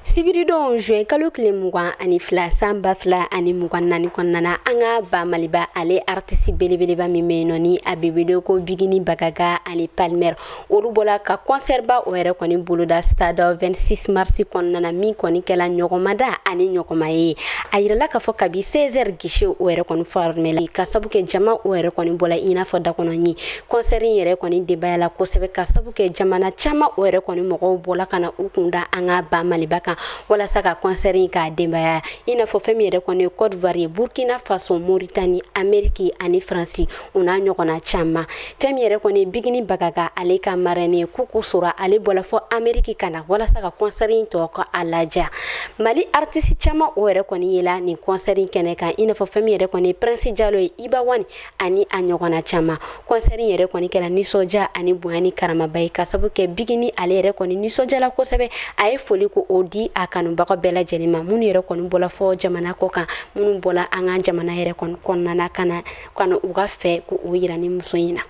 Sibiridon juin kalo tile 22 san 2024 kɔnɔna na, an ka ba Maliba ale artiste belebeleba min bɛ yen nɔ ni a bɛ wele ko Bigini Bagaga ani Palmer, olu bɔla ka concert ba o yɛrɛ kɔni boloda stade 26 mars kɔnɔna na, min kɔni kɛla ɲɔgɔnmada ani ɲɔgɔnma ye. A yirala k'a fɔ kabi 16h guichet o yɛrɛ kɔni fermé la, ka sabu kɛ jama o yɛrɛ kɔni bɔla i n'a fɔ dakɔnɔɲi. Concert in yɛrɛ kɔni débat la kosɛbɛ, ka sabu kɛ jamana caman o yɛrɛ kɔni mɔgɔw bɔla ka na u kunda an ka ba Maliba kan walasa ka concert in k'a denbaya, i n'a fɔ fɛn min yɛrɛ kɔni ye Côte d'Ivoire ye, Burkina Faso, Mauritanie, Amérique ani Faransi, u n'a ɲɔgɔnna caman. Fɛn min yɛrɛ kɔni ye Bigini Bagaga ale ka marraine ye, Kuku Sora, ale bɔla fɔ Amérique ka na walasa ka concert in tɔ ka a laja. Mali artiste caman o yɛrɛ kɔni yela nin concert in kɛnɛ kan, i n'a fɔ fɛn min yɛrɛ kɔni ye Prince Jalo ye, Iba One ani a ɲɔgɔnna caman. Concert in yɛrɛ kɔni kɛra nisɔndiya ani bonya ni karamaba ye, ka sababu kɛ Bigini ale yɛrɛ kɔni nisɔndiyala kosɛbɛ. A ye foli ko o di a kanubaga bɛɛ lajɛlen ma, minnu yɛrɛ kɔni bɔla fɔ jamana kɔ kan, minnu bɔla an ka jamana yɛrɛ kɔni kɔnɔna na ka na u ka fɛ ko o yira ni muso in na.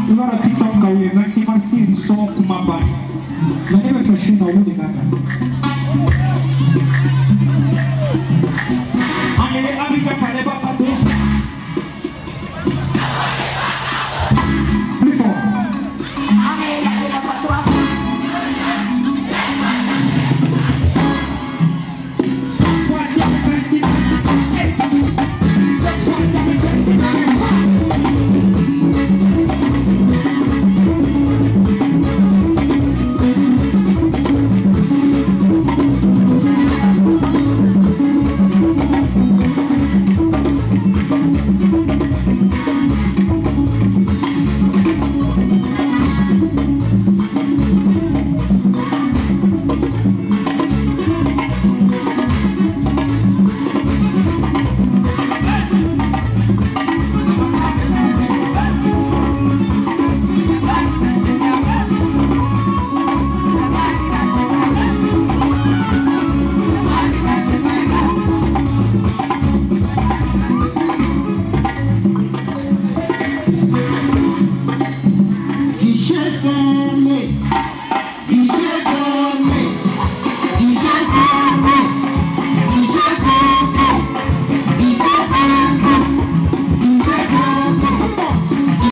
I b'a dɔn TikTok ka ye merci merci son kuma ban. Mais ne bɛ fɛ su in na olu de ka na.